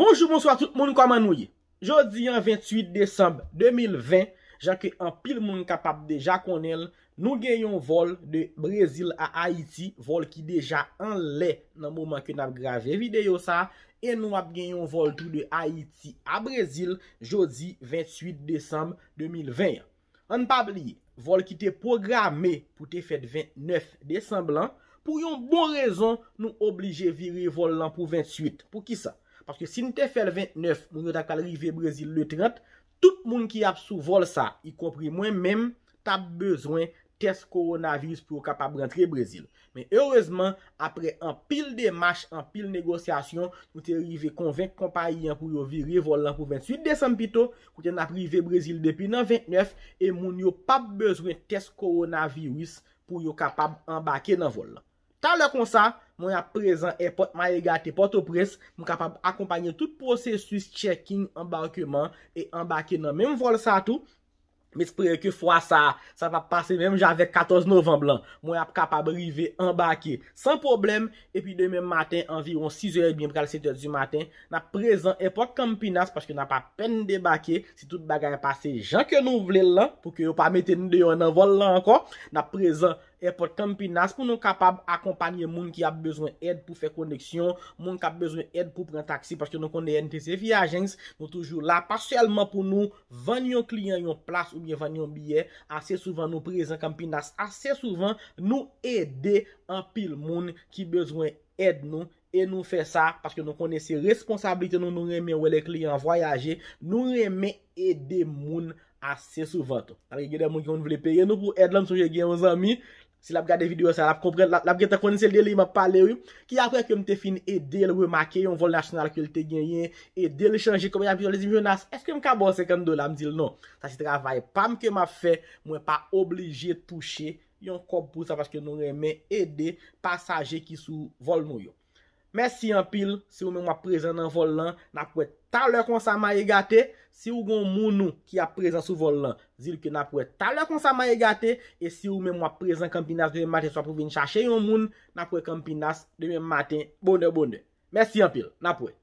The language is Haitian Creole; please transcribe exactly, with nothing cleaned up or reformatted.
Bonjou, bonswa tout moun, kòman nou ye? Jodi an venntuit desanm de mil ven, jan ke anpil moun kapab deja konnen l, nou gen yon vòl de Brezil a Ayiti, vòl ki deja anlè nan moman ke n ap grave videyo sa, e nou ap gen yon vòl tou de Ayiti a Brezil jodi venntuit desanm de mil ven an. Ann pa bliye, vòl ki te pwograme pou te fèt vennèf desanm lan, pou yon bon rezon, nou oblije vire vòl lan pou venntuit. Poukisa? Paske si n te fè l vennèf, moun yo ta pral rive Brezil le trant, tout moun ki ap sou vòl sa, ikonpri mwen menm, t ap bezwen tès kowonaviris pou yo kapab rantre Brezil. Men erezman, apre anpil demach, anpil negosyasyon, nou te rive konvenk konpayi an pou yo vire vòl lan pou venntuit desanm pito, kote n ap rive Brezil depi nan vennèf, e moun yo p ap bezwen tès kowonaviris pou yo kapab anbake nan vòl lan. Talè konsa, mwen ap prezan èpòt Mayegate Pòtoprens, m kapab akonpanye tout pwosesis checking, anbakeman e anbake nan menm vòl sa tou. M espere ke fwa sa, sa p ap pase menm jan avèk katòz novanm lan. Mwen ap kapab rive anbake san pwoblèm, epi demen maten, anviwon sis è edmi, pral sèt è di maten, n ap prezan èpòt Campinas, paske n ap apèn debake. Si tout bagay pase jan ke nou vle l lan, pou ke yo pa mete n deyò nan vòl lan ankò, n ap prezan èpòt Campinas pou nou kapab akonpanye moun ki ap bezwen èd pou fè koneksyon, moun k ap bezwen èd pou pran taksi, paske nou konnen N T C Free Agents, nou toujou la, pa sèlman pou nou vann yon kliyan yon plas oubyen vann yon biyè. Ase souvan nou prezan Campinas, ase souvan nou ede anpil moun ki bezwen èd nou, e nou fè sa paske nou konnen se responsablite nou, nou renmen wè lè kliyan an vwayaje, nou renmen ede moun ase souvan tou. Paske gen de moun ki konn vle peye nou pou èd lan, m sonje gen yon zanmi, si l ap gade videyo sa, l ap konprann, l ap, l ap gentan konn se de li m ap pale, wi. Ki apre ke m te fin ede l remake yon vòl nasyonal ke l te genyen, ede l chanje kòb, li di m, "Jonas, èske m ka ba w senkant dola?" M di l, "Non, sa se travay pa m ke m ap fè, mwen pa oblije touche yon kòb pou sa paske nou renmen ede pasaje ki sou vòl nou yo." Mèsi anpil. Si ou menm w ap prezan nan vòl lan, n ap wè talè konsa Mayegate. Si ou gon moun ou ki ap prezan sou vòl lan, di l ke n ap wè talè konsa Mayegate. E si ou menm w ap prezan Campinas demen maten, swa pou vin chache yon moun, n ap wè Campinas demen maten, bonè, bonè. Mèsi anpil. N ap wè.